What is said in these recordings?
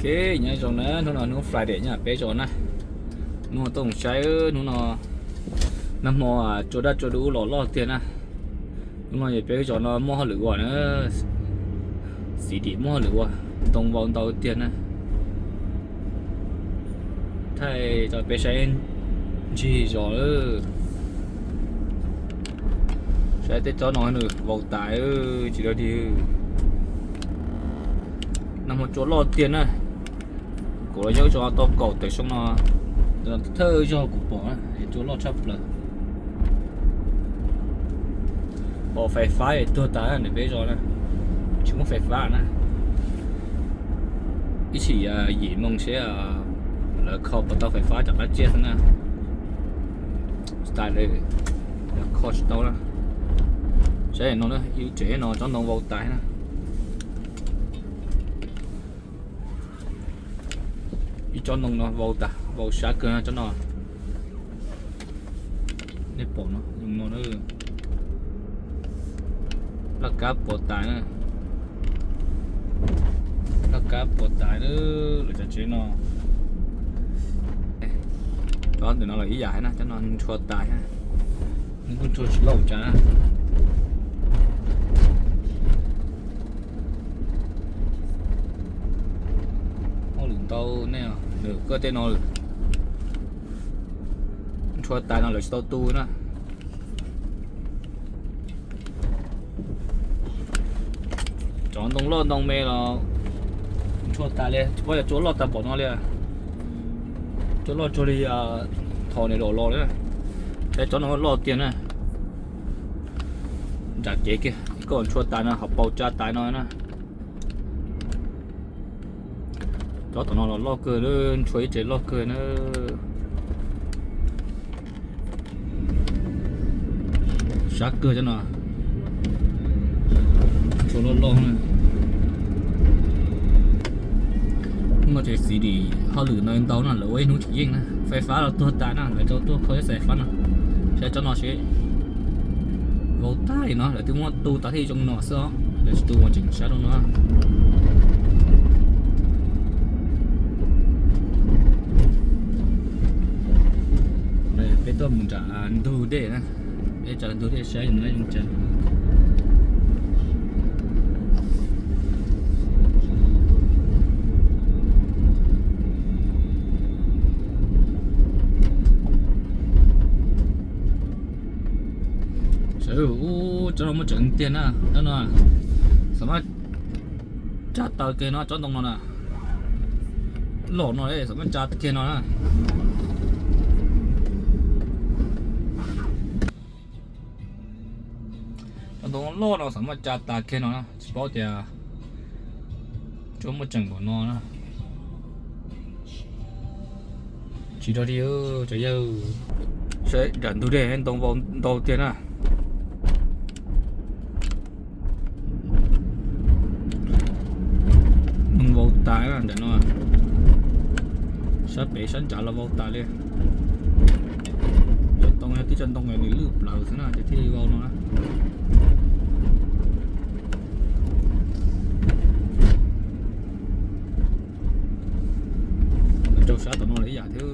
Ok, nyob zoo na, hnub no hnub Friday nyob peb zos na. Hnub no tuaj mus saib, hnub no nag hmo tsua daj tsua dub los loj tiag na. Hnub no peb zos no muaj hauj lwm ua na, xis dim muaj hauj lwm ua, ntoo vau ntau tiag na. Thaij rau peb saib ncig zos lawm. Saib tej tsob no nws vau tas tsis dog dig. Nag hmo tsua loj tiag na. Kuv los nyob zos tau kaum tawm xyoo no, thawj zaug kuv pom es tsua loj tshaj plaws. Pom fais fab tuag tas na, peb zos na tsis muaj fais fab na. Ib tsam yim moo seb lawv kho puas tau fais fab rov qab tsiaj xwb na. Tsis tas li, kho tsis tau na. Saib no, ib tsev no tsob ntoo vau tas na. Ib tsob ntoo no vau tas, vau sab kawg na tsob no. Nej pom no, no, laj kab puas tas na. Laj kab puas tas na, lawv cov tsev no. Tsob ntawm no los ib yam na, tsob no ntshua tas, nws kuj ntshua tsis loj ua cas na. Hauj lwm ntau nej, nws koj tej no ntshua tas no lawv tsis tau tu na. Cov ntoo loj ntoo me los ntshua tas li, tsis paub yog tsua loj tas npaum no li. Tsua loj tsuag li thom niam laus los li. Saib tsob no loj tiag na. Nram kev kiag koj ntshua tas no ho paus tsa tas no na. Cov tom no los loj kawg, ntshua ib tsev loj kawg na. Sab kawg cov no, ntshua loj loj na. Hnub no ces xis dim hauj lwm ntau ntau na, lawv ua ib hnub tsis yeej na, fais fab los tuag tas na, lawv tau tuaj kho ib xais fab no. Saib tsob no seb, vau tas li no lawv twb muab tu tas thiaj zoo no xwb os, lawv tsis tu mas tseem sab rau no. Peb tuaj mus nram ntug dej na, peb tsa ntug dej saib zoo cas. Saib, ub, tsob no muaj tseeb tiag na, tsob no xam maj tsa tas kiag no, tsob ntoo no na, loj no xam maj tsa kiag no na. Cov ntoo loj no xam maj tsa tas kiag no na, tsis paub tias tsob muaj tseeb npaum no na. Tsis dog dig, tsob yawg. Saib nram ntug dej ntoo vau ntau tiag na. Ntoo vau tas na, nram no, sab pem sab nrad los vau tas li. Cov ntoo yog tib co ntoo nws lwj plaws xwb na ces thiaj li vau no na. Rau sab tom no lawm ib yam thiab,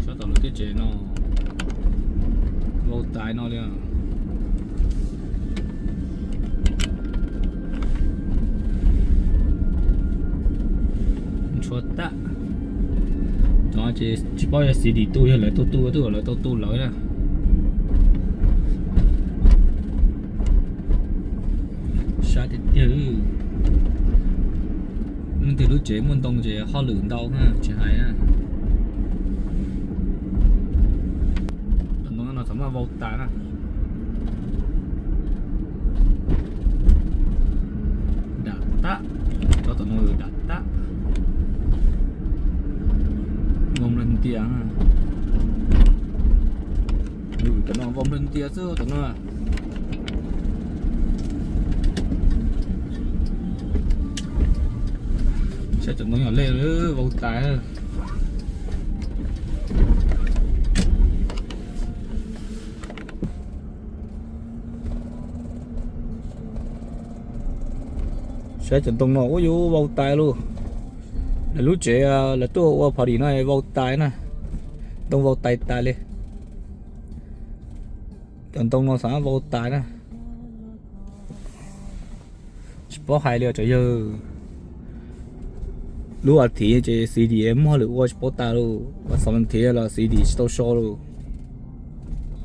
sab tom lawv tej tsev no vau tas no li. Ntshua tag. Cov ces tsis paub yog xis dim tu yog lawv tau tu, twb lawv tau tu lawv na. Sab tiag tiag. Leej twg lub tsev muaj ntoo ces hauj lwm ntau tsis hais na. Cov ntoo no txhob maj vau tas na. Dam tag, cov tom no dam tag. Vau nplawg ntias. Cov no vau nplawg ntias xwb tom no. Saib cov ntoo yog lej vau tas. Saib cov ntoo no ua yuav vau tas lauj. Lawv lub tsev lawv tuaj ua party no vau tas na, ntoo vau tas tas li. Cov ntoo no xav vau tas na. Tsis paub hais li os cov yawg. Lub as thiv ces C D muab lwm ua tsis paub tas lauj, xav thiv los C D tsis tau so lauj.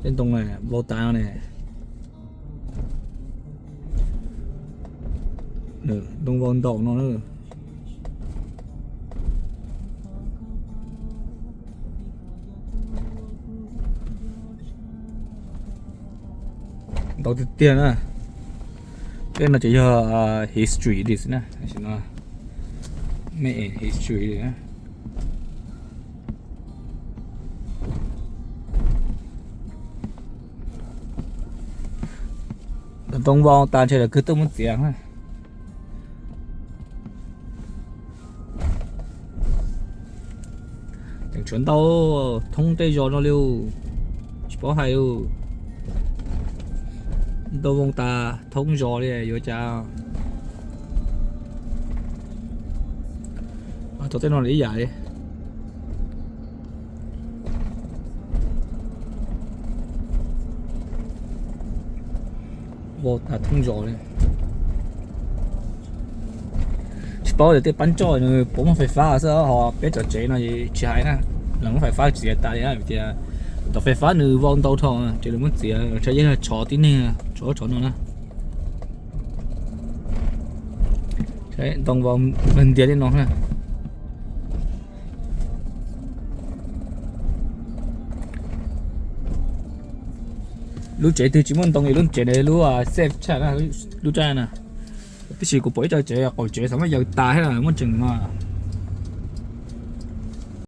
Tej ntoo vau tas no ne. Ntoo vau ntaum no na. Ntau tiag tiag na. Tej no ces yog history dis na, made in history na. Ntoo vau tas ntshe lawv kwv tuaj muab txiav. Tseem tshuav ntau thoob tej zos no li, tsis paub hais li. Ntoo vau tas thoob zos li yuav cas. Tau tej no ib yam li. Vau tas thoob zos li. Tsis paub tias tej pab coj nws puas muaj fais fab xwb, ho peb cov tsev no tsis hais na, los muaj fais fab txiav tas li vim tias cov fais fab nws vau ntau dhau ces lawv muab txiav, tshaj yeej yog tshov tib neeg, tshov tshov no na. Ntoo vau ntiav li no na. Lub tsev twg tsis muaj ntoo li lub tsev ne lub safe tshaj na, lub raj na. Tab sis kuv pom ib co tsev qaum tsev xav muab yaws tas thiab muab tseem no.